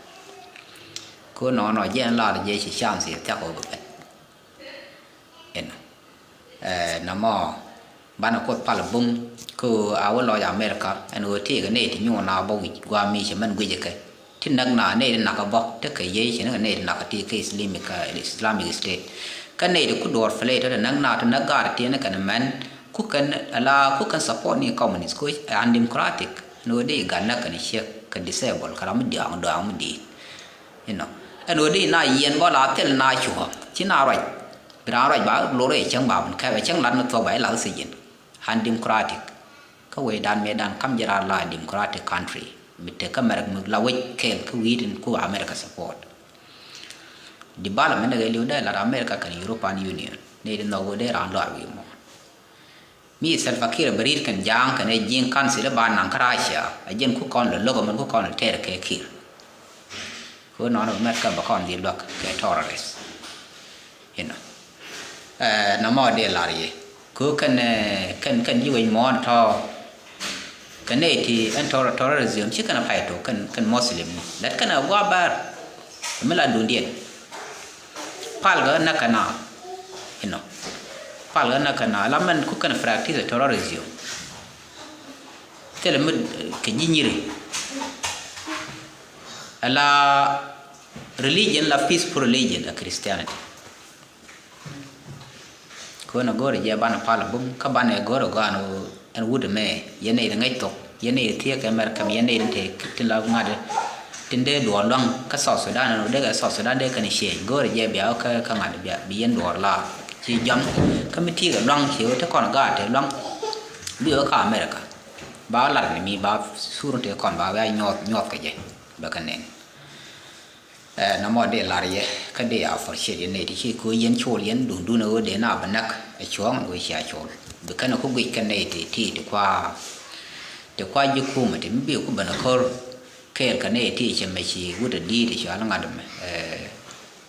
Kɛ ɣöö nɔɔnɔ jɛ ɛn lar jɛ ci chance yɛ thiak wä bɛ pɛn. Inɔ. Ɛ, nɔmɔ banɛ Kuoth pal bum kä ɣöö a wä lɔc America ɛn ɣöö tëëkɛ nɛy ti nyuun a bä wi̱c gua̱a̱ mi cɛ mɛn guic kɛ. Ti näk na nɛy ti nak kä bä tekɛ yey ci näk nɛy ti nak kä ti kä Islamic, ɛ, Islamic State. Kä nɛy ti ku duɔɔr play tɔ ti näk na ti näk gaat ti ni kɛn mɛn ku kɛn ala ku kɛn support ni communist ku undemocratic. Ni ɣöö dee gat näk kɛn ciek kɛ disable kɛ ram mi diaŋ dɔaŋ mi di̱i̱t. Inɔ. Ɛn ɣöö dee na yiɛn bä la thil na cuɔ ci na ruac. Bi raan ruac ba lor ɛ cäŋ ba bin kɛp ɛ cäŋ lat ni thuɔ̱k ba ila oxygen. Undemocratic. Kä wecdan mëëdan kam ji̱ raan la democratic country mi tek kä America mi la wec kɛɛl kä wi̱i̱ tin ku America support. Development ni kɛ li̱w dee lat America kɛnɛ European Union ni di nhɔk wä dee raan luar wi̱i̱ muɔ̱ɔ̱n. Mi Salva Kiir bɛ ri̱t kɛn ja̱a̱ŋ kɛnɛ ji̱ council ba naŋ kä Russia a jɛn ku kɔn lɛ lo̱k ɛmɛn ku kɔn lɛ tɛɛr kɛ Kiir. Kɛ ɣöö nɔnɔ bɛ mɛt kä bɛ kɔn dhil luäk kɛ terrorist. Inɔ. Ɛ, nɔmɔ dee lar yɛ. Kɛ ɣöö kɛn, ɛ, kɛn, kɛn ji̱ wec muɔ̱ɔ̱n tɔ̱. Kɛ nɛy ti ɛn terror-, terrorism ci kɛn a pay tok kɛn, kɛn Muslim ni. Lɛt kɛn a gua̱a̱ bär. Mi la dundiɛn. Pal gɛ näk kɛ na. Inɔ. Pal gɛ näk kɛ na. La mɛn ku kɛn practice terrorism. Thilɛ mi, ɛ, kɛ ji̱ nyiri. Ala religion la peaceful religion a Christianity. Kɛ ɣöö nɛ go̱o̱rɛ jɛ banɛ pal bum kä banɛ go̱o̱rɛ gɔaa ni ɣöö ɛn wut ɛmɛ yɛn nɛy ti ŋäc thok, yɛn nɛy ti thiee kɛ America, yɛn nɛy ti te tin la ŋa̱t tin dee duɔɔr lua̱ŋ kä South Sudan ɛn ɣöö dee kɛ South Sudan dee kɛn ciëëny. Go̱o̱rɛ jɛ bia ɣä kä, kä ŋa̱t bia bi yɛn duɔɔr laar ci jɔam kä mi ti̱i̱ kɛ lua̱ŋ ci ɣä te kɔn gaat te lua̱ŋ bi ɣä kä America. Ba lar ni mi ba sur te kɔn ba wia nyuɔth, nyuɔth kɛ jɛ bɛ kɛ nɛn. Ɛ, nɔmɔ dee lar yɛ kä dee a appreciate yɛn nɛy ti ci ko̱ yɛn col yɛn dundun ɛ ɣöö dee na bɛ näk ɛ cuɔ̱ɔ̱ŋ ɛ ɣöö cia col. Bi kɛn ɛ ku guic kɛn nɛy ti ti ti kua ti kua ji̱ kumɛ ti mi bi ku ben ɛ ko̱r kɛɛl kɛ nɛy ti cɛ mɛ ci wut ɛ di̱i̱t ɛ cual ŋa̱t ɛmɛ. Ɛ,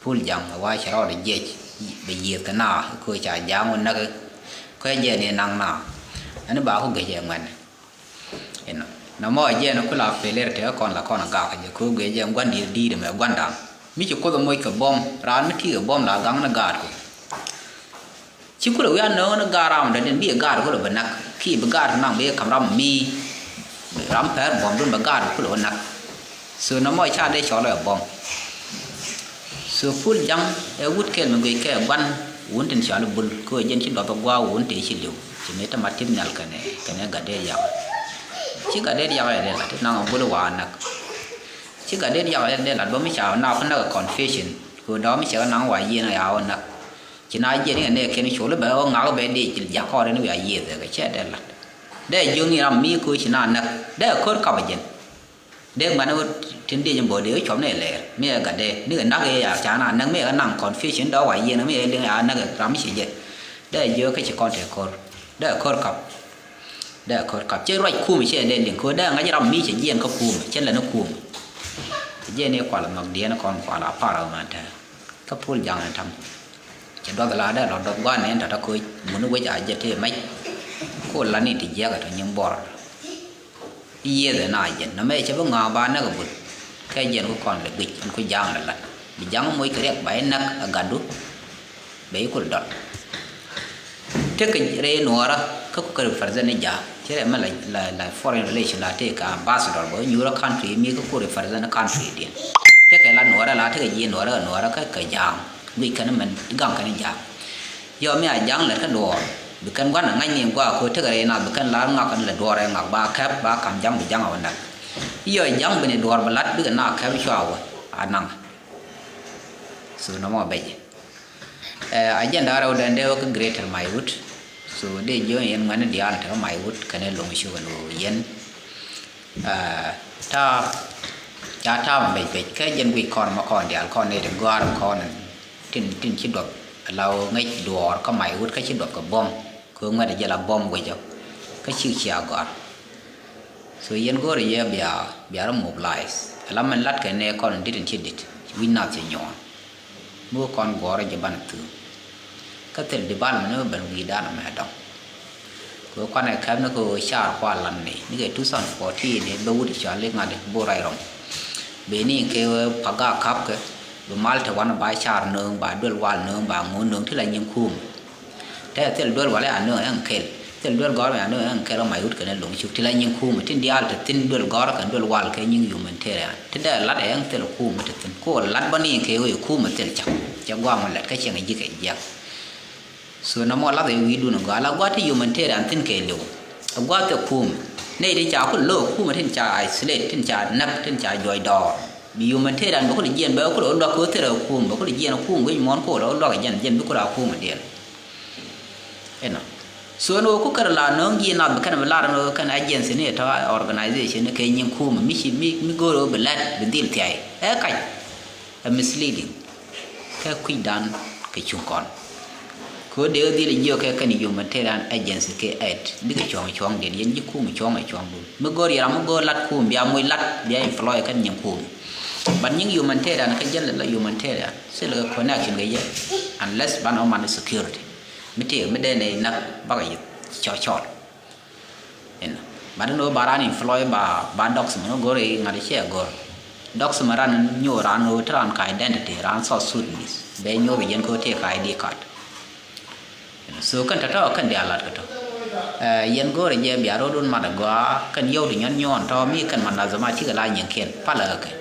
Pul Jaŋ ɛ wa cɛ rɔɔdɛ jiɛc bɛ yiëëth kɛ na ɛ ko̱ ca ja̱a̱ŋ wä näk ɛ ko̱ jɛ ni naŋ na. Ɛn ba ku guic ɛ ŋuɛn. Inɔ. Nɔmɔ a jiɛn ku la failure te kɔn la kɔn a gak jɛ ko̱ guiɛ jɛ gua̱n di̱i̱t di̱i̱t mɛ gua̱n da̱ŋ. Mi ci Kuoth a moc kɛ buɔ̱m, raan mi ti̱i̱ kɛ buɔ̱m la gaŋ ni gaat ku. Ci kulɛ wi̱i̱ a nööŋ ni gaat ram dɔ̱diɛn bi gaat kulɛ bɛ näk. Ki bi gaat naŋ bi kam ram mi ram pɛr buɔ̱mdun bɛ gaat kulɛ bɛ näk. So nɔmɔ ca dee cɔl ɛ buɔ̱m. So Pul Jaŋ ɛ wut kɛl mi guic kɛ gua̱n wun tin cɔal Bul kɛ ɣöö jɛn ci duɔth ɛ gua̱a̱ wun tëë ci li̱w. Ci mëë te mat ti̱p nhial kɛnɛ, kɛnɛ Gatdet Yak. Ci Gatdet Yak ɛ dee la ti naŋ Bul wa näk. Ci Gatdet Yak ɛ dee la duɔ̱p mi ca na ku näk ɛ confusion. Kɛ ɣöö dɔ̱k mi cɛ kɛ naŋ wa yieen ɛ ya wä näk. Ci na jiɛn i̱ kɛ nɛɛkiɛn col i̱ bɛ wä ŋak i̱ bɛ dee ci jak kɔɔr in wiaa yiëëth ɛ kɛ cɛ dee lat. Dee jiöŋ i̱ ram mi koci na näk dee ko̱r kap ɛ jɛn. Dee ŋuɛ̈tni ɣöö tin diec in bä dee wä cuɔpni ɛ lɛɛr mi ɛ gat dee ni kɛ näk ëë ya ca na näk mi ɛ kɛ naŋ confusion dɔ̱k wa yieen mi ɛ liŋ ya näk ɛ ram mi ci jɛ. Dee jiök kä ci kɔn te ko̱r dee ko̱r kap. Dee ko̱r kap ci ruac kum ci ɛ dee liŋ ko̱r dee ŋa̱c ram mi ci jiɛɛn kä kum ci lɛ ni kum. Jiɛɛn i̱ kual nhɔk diɛɛn kɔn kual a par ɛ ɣän te. Kä Pul Jaŋ ɛn ta̱ŋ. Cɛ duɔth la dee lɔ duɔth gua̱n ni ɛn tɔ̱tɔ̱ koc mun wec a jɛ tëë mɛc. Ku la ni ti jiɛk ɛ tɔ nyin buɔr. I̱ yiëëth ɛ na jɛn nɔmɛ cɛ bi ŋɔak ba näk ɛ Bul. Kɛ jɛn ku kɔn lɛ guic ɛn ku Jaŋ lɛ lat bi Jaŋ moc kɛ riɛk ba i̱ näk ɛ gatdu. Bɛ i̱ kul dɔl. Tekɛ rɛy nuɔɔrä kä ku kɛ represent ni ja̱a̱ ci rɛ mɛ la, la, la foreign relation la tëë kɛ ambassador bä nyuurä country mi kä ku represent country diɛn. Tekɛ la nuɔɔrä la tekɛ ji̱ nuɔɔrä kɛ nuɔɔrä kä kɛ ja̱a̱ guic kɛn mɛn gaŋ kɛn ja̱a̱. Yɔ mi a ja̱a̱ lɛt kä duɔɔr bi kɛn gua̱n a ŋa̱c ni gua̱a̱ ko̱ tekɛ rɛy na bi kɛn la ŋak kɛn lɛ duɔɔr ɛ ŋak ba kɛp ba ka̱m ja̱a̱ bi ja̱a̱ a wä nɛk. Yɔ ja̱a̱ bi ni duɔɔr bi lat bikɛ na kɛp cua wä a naŋ. So nɔmɔ bɛc. Ɛ, agenda rɛw dɛn dee wä kä Greater Maiwut. So dee jiɔn yɛn ŋuɛ̈ni diaal te kä Maiwut kɛnɛ loŋ cukɛ ni wä yɛn. Ɛ, ta̱a̱ ca ta̱a̱ mɛ bec bec kä jɛn guic kɔn mɛ kɔn diaal kɔn ni ti gɔ̱a̱r kɔn tin, tin ci duɔth la wä ŋäc duɔɔr kä Maiwut kä ci duɔth kɛ buɔ̱m. Kɛ ŋuɛ̈t jɛ la buɔ̱m guicɔ kä cik cia gɔ̱a̱r. So yɛn go̱o̱rɛ yɛ bia, bia rɔ mobilize. Ala mɛn lat kɛ nɛ kɔn dit in ci dit wi̱c nath ci nyuɔ̱ɔ̱n. Mi wä kɔn guɔ̱ɔ̱rɛ jɛ banɛ thuum. Kä thil development ni wä ben wi̱i̱ dan mɛ dɔŋ. Kɛ wä kuanɛ kɛp ni kɛ wä car kua lan ni ni kɛ two thousand fourteen ni bɛ wut cɔal i̱ ŋa̱t i̱ bo̱o̱r ray rɔm. Beni kɛ wä paga kap kɛ bi mal te wan ba car nööŋ ba duel wal nööŋ ba ŋo̱o̱ŋ nööŋ ti la nyin kuum. Te thil duel wal ya nööŋ ɛn kel. Thil duel gɔr ya nööŋ ɛn kel ɔ Maiwut kɛnɛ loŋ cuk ti la nyin kuum tin diaal te thin duel gɔr kɛn duel wal kɛ nyin humanitarian. Ti dee lat ɛn thil kuum te thin ko lat bä ni kɛ wä kuum thil cak. Cɛ guam lat kä cɛŋ ji̱ kɛ jiak. So nɔmɔ lath ɛ wi̱i̱dun ɛ gɔaa la gua̱th ti humanitarian thi̱n kɛɛliw. Ɛ gua̱th ɛ kuum nɛy ti ca ku lo̱o̱k kuum tin ca isolate tin ca näk tin ca juɔc dɔɔr. Bi humanitarian bɛ ku lɛ jiɛn bɛ ku lɛ wä luak kɛ wä thil ɛ kuum bɛ ku lɛ jiɛn ɛ kuum wec muɔ̱ɔ̱n ku lɛ wä luak ɛ jɛn jɛn bi ku la kuum ɛ diɛn. Ɛnɔ. So ɛn ɣöö ku kɛn la nööŋ ji̱ nath bi kɛn bi lar ɛn ɣöö kɛn agency ni ɛ tɔ̱ organization ni kɛ nyin kuum mi ci mi mi go̱o̱r ɣöö bi lɛt bi dhil thiay ɛ kac. Ɛ misleading. kɛ kui̱dan kɛ cuŋ kɔn. Kɛ ɣöö dee ɣä dhil jiök kɛ kɛn humanitarian agency kɛ aid bikɛ cuɔ̱ŋ cuɔ̱ŋdiɛn, yɛn ji̱ kum cuɔ̱ŋ cuɔ̱ŋdun. Mi go̱o̱r yɛn ram mi go̱o̱r lat kum bia moc lat bia employ kɛn nyin kum. But nyin humanitarian kä jɛn lɛ la humanitarian thilɛ kɛ connection kɛ yɛ, unless banɛ wä man security. Mi tëë mi dee nɛ inak bakɛ yɛ cɔl cɔl. Inɔ. But ni wä ba ran employ ba, ba document ni go̱r iŋa̱t i̱ ciɛ go̱r. Document ran nyuur ran wä ti ran ka identity ran South Sudanese. Bɛ nyuur yɛn ko tëë ka I D card. Inɔ. So kɛn tɔ̱tɔ̱ kɛn diaal lat kɛ tɔ̱. Ɛ, yɛn go̱r jɛ bia ro̱dun mat agɔaa kɛn yio̱w ti nyɔn nyuɔn tɔ̱ mi kɛn manazama cikɛ la nyiŋkiɛn palä kɛ.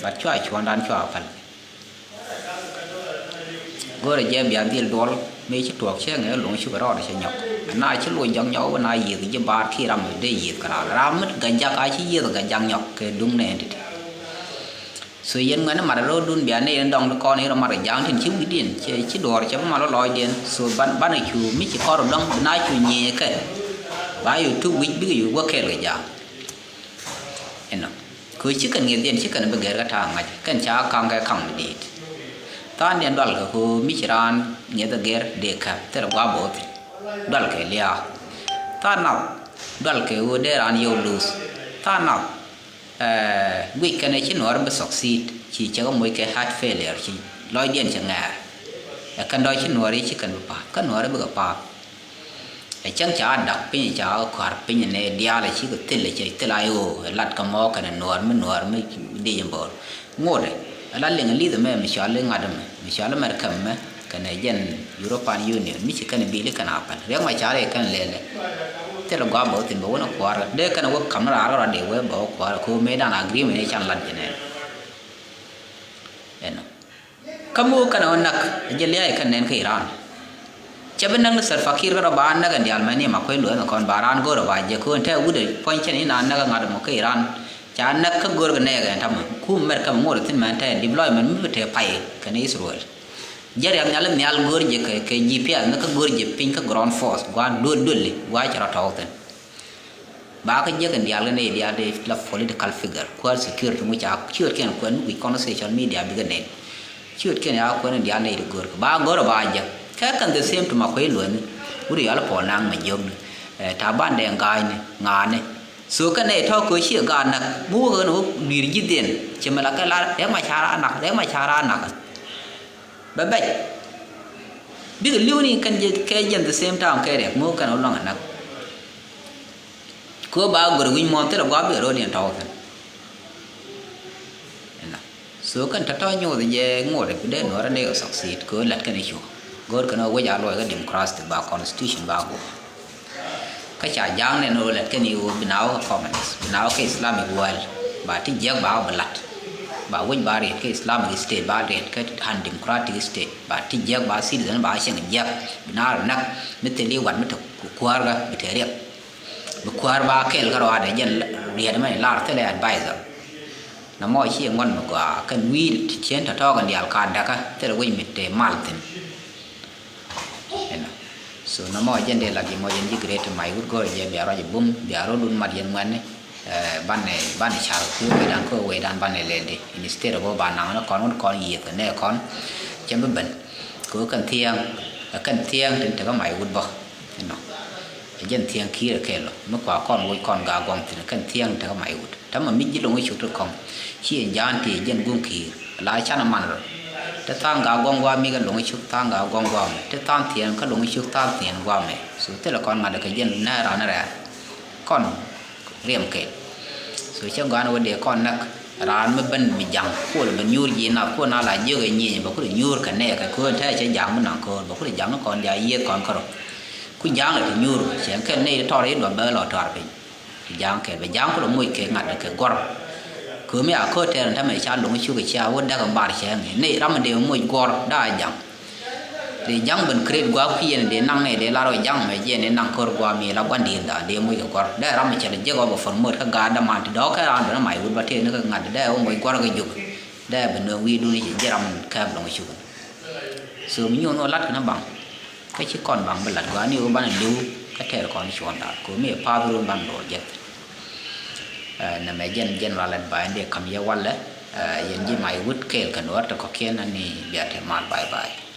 But cua cuɔ̱ndan cua pal. Go̱rɛ jɛ bia dhil duɔl mëë ci tuɔɔk cɛ ŋɛ luŋ cukɛ rɔɔdɛ cɛ nyɔk. Ɛn na ci luɔc jɔk nyɔk wä na yiëth ji̱ baar ki ram mi dee yiëth kɛ raal ram mi gajak a ci yiëth gajak nyɔk kɛ duŋ nɛ ɛn ti̱ti̱. So yɛn ŋuɛn ni mat rɔɔdun bia nɛ yɛn dɔŋ di kɔn yɛn rɔ mat rɔ ja̱a̱ŋ tin ci wi̱cdiɛn cɛ ci duɔɔr cɛ bi mal rɔ lɔɔcdiɛn. So ban, banɛ cu mi ci kɔr rɔ dɔŋ bi na cu nyiëë kɛ ba yɛ tuk wi̱c bikɛ yɛ wä kɛɛl kɛ ja̱a̱ŋ. Inɔ. Kɛ ɣöö ci kɛn ŋi̱ethdiɛn ci kɛn bi gɛr kä ta̱a̱ ŋa̱c kɛn ca ka̱ŋ kɛ ka̱ŋ mi di̱i̱t. Tha̱a̱ŋdiɛn dualkɛ kɛ ɣöö mi ci raan ŋi̱eth ɛ gɛr dee käp thilɛ gua̱a̱p bä wä thi̱n. Dualkɛ lia̱a̱. Tha̱a̱ŋ nath dualkɛ ɣöö dee raan yio̱w luth. Tha̱a̱ŋ nath, eh, guic kɛn ɛ ci nuɔɔr bi succeed ci cɛ kɛ moc kɛ heart failure ci lɔcdiɛn cɛ ŋɛɛr. Ɛ kɛn dɔ̱c ci nuɔɔr i̱ ci kɛn bi pa̱a̱th kä nuɔɔr i̱ bikɛ pa̱a̱th. Ɛ cäŋ ca dak piny ca kua̱r piny nɛ diaal ɛ cikɛ thil ɛ cɛ thil a i̱ ɣöö ɛ lat kä mɔ kɛnɛ nuɔɔr mi nuɔɔr mi dic in bo̱o̱r. Ŋotdɛ ɛ la liŋ li̱th ɛmɛ mi cɔal i̱ ŋa̱t ɛmɛ mi cɔal i̱ America ɛmɛ kɛnɛ jɛn European Union mi ci kɛn bil i̱ kɛn a pɛl riɛk ma ca rɛy kɛn lɛlɛ. Thil ɛ gɔaa bɛ wä thi̱n bɛ wä ni kua̱r dee kɛn ɛ wä ka̱m ni raar kɛ rɔ̱ dee wee bɛ wä kua̱r ɛ ko̱o̱m mëë dan agreement i̱ can lat jɛ nɛn. Ɛnɔ. Kä mi wä kɛn ɛ wä näk ɛ jɛ lia̱a̱ ɛ kɛn nɛn kä Iran. Cɛ bi näk ni Salva Kiir kä rɔ ba näk ɛn diaal mɛni ma kuec luɔ̱th ni kɔn ba raan go̱o̱r ɛ ba jɛ köön tɛ wut ɛ puɔ̱ny cɛn in a näk ɛ ŋa̱t mɔ kä Iran. Ca näk kä go̱o̱r kɛ nɛɛk ɛn tamɛ kum mɛr kä mi ŋo̱r ɛ thi̱n mɛn tɛ deployment mi bi tɛ pay kɛn Israel. Jɛ riam nhial nhial go̱o̱r jɛ kɛ, kɛ G P S ni kä go̱o̱r jɛ piny kä ground force gua̱a̱n duel duel li gua̱a̱ cɛ rɔ tɔɔk thi̱n. Ba kä jiäk in diaal kɛ nɛy diaal dee la political figure kuäär security ŋu ca ciötkiɛn kuɛn mi guic kɔn social media bikɛ nɛn. Ciötkiɛn ya kuɛn in diaal nɛy ti gör kɛ ba gör ba jiäk kɛ kɛn the same to ma kuec luɔ̱ni. Wut yɔal Paul Nang ma jiökni, eh, Taban Deng Ga̱a̱cni ŋa̱a̱ni. So kɛ nɛy tɔ̱ köö ciɛ gaat näk mi wä ɣän wä dui̱r ji̱thdiɛn ci mi la kɛ lar Riɛk Macar a nak, Riɛk Macar a nak. Bɛ bɛc. Bikɛ li̱w ni kɛn jɛ kɛ jɛn the same time kɛ Riɛk ŋo̱o̱k kɛn wä luaŋ ɛ näk. Kɛ wä ba gör wi̱c muɔ̱ɔ̱n thilɛ gua̱a̱p bikɛ ro̱o̱diɛn tɔ̱ wä kɛn. Ɛnɔ. So kɛn tɔ̱tɔ̱ nyoth jɛ ŋot ɛ bi dee nuɔ̱ɔ̱rä dee kɛ succeed kɛ wä lät kɛn i̱ cu. Go̱o̱r kɛn wä wec a luɔc kä democracy ba constitution ba guɔ. Kä ca ja̱a̱ŋ nɛn ɣöö lät kɛn i̱ ɣöö bi na wä kä communist, bi na wä kä Islamic world, ba ti jiäk ba wä bi la̱t. Ba wec ba riɛt kä Islamic state, ba riɛt kä undemocratic state, ba ti jiäk ba citizen ba cieŋ jiäk, bi na rɔ näk mi thil i̱ wat mi te kuäärkä bi te riɛk. Bi kuäär ba kɛl kä rɔaadɛ jɛn riɛt mɛn lar thilɛ advisor. Nɔmɔ ci ŋuɔ̱t mi gɔaa kɛn wi̱i̱ ti cien tɔ̱tɔ̱ kɛn diaal ka dakä thilɛ wec mi te mal thi̱n. Ɛnɔ. So nɔmɔ jɛn dee lat yɛ mɔ yɛn ji̱ Greater Maiwut go̱rɛ jɛ bia ruac bum bia ro̱dun mat yɛn ŋuɛ̈tni. Eh, banɛ, banɛ car kɛ wecdan kɛ wecdan banɛ lɛl di. Instead of ba naŋ ni kɔn wun kɔn yiëth kɛ nɛ kɔn cɛ bi ben. Kɛ wek kɛn thiɛŋ, kɛn thiɛŋ tin tekä Maiwut bä. Ɛnɔ. Ɛ jɛn thiɛŋ ki̱i̱r ɛ kɛl ɔ mi kua kɔn woc kɔn Gaa Guɔ̱ŋ thi̱n kɛn thiɛŋ tekä Maiwut. Täämɛ mi ji̱ lo̱ŋ i̱ cuk ti kɔ̱ŋ ci ɛn ja̱a̱n tëë jɛn guŋ ki̱i̱r la canɛ man rɔ. Te tha̱a̱ŋ Gaa Guɔ̱ŋ gua̱a̱ mi kɛ lo̱ŋ i̱ cuk tha̱a̱ŋ Gaa Guɔ̱ŋ gua̱a̱ mɛ te tha̱a̱ŋ thiɛn kä lo̱ŋ i̱ cuk tha̱a̱ŋ thiɛn gua̱a̱ mɛ. So thilɛ kɔn ŋa̱t kɛ jɛn nɛɛ ran rɛɛl kɔn riɛm kɛl. So cɛ gɔ̱a̱n wä dee kɔn näk raan mi ben mi ja̱ŋ kuɔl ben nyuur ji̱ nath kuɔl na la jiök ɛ nyieny bɛ kulɛ nyuur kɛ nɛɛkɛ köön tɛɛ cɛ ja̱ŋ mi naŋ köön bɛ kulɛ ja̱ŋ ni kɔn dia yiëëth kɔn kärɔ. Ku ja̱ŋ ɛ ti nyuur cɛ kɛn nɛy ti tɔr i̱ duɔp bɛ lɔ tɔr piny. Ja̱a̱ŋ kɛl bɛ ja̱a̱ŋ kulɛ moc kɛ ŋa̱t kɛ guɔ̱r. Kömi a köö tɛɛr in tämɛ ca lo̱ŋ cuk cia wä däk in bar cɛ ŋi̱ ni ram in dee moc guɔ̱r da̱a̱ ja̱ŋ. Dee ja̱ŋ ben create gua̱a̱k pi̱i̱n dee naŋ ni dee lar wä ja̱ŋ mɛ jiɛn in naŋ kör gua̱a̱ mi la gua̱n di̱i̱n da̱a̱ dee moc kɛ guɔ̱r dee ram in cɛ lɛ jek ɔ bɛ promote kä gaat däman ti dɔ̱ɔ̱k kɛ raan ben in may wut bä tëë ni kɛ ŋa̱t dee wä moc guɔ̱r kɛ jok. Dee ben ni wi̱i̱dun i̱ ci ji̱ ram in kɛɛp lo̱ŋ cuk. So mi nyuun wä lat kɛn a baŋ. Kä ci kɔn baŋ bi lat gɔaa ni ɣöö banɛ li̱w kä tɛɛr kɔn cuɔ̱ɔ̱ŋdan kɛ ɣöö mi ɛ pa̱a̱th run ban lo̱r jek. Ɛ, nɛmɛ jɛn general advice in dee ka̱m yɛ walɛ, Yɛn ji̱ mac wut kɛɛl kɛ Nuäär ti kɔ̱kiɛn, ani bia te mal, bye bye.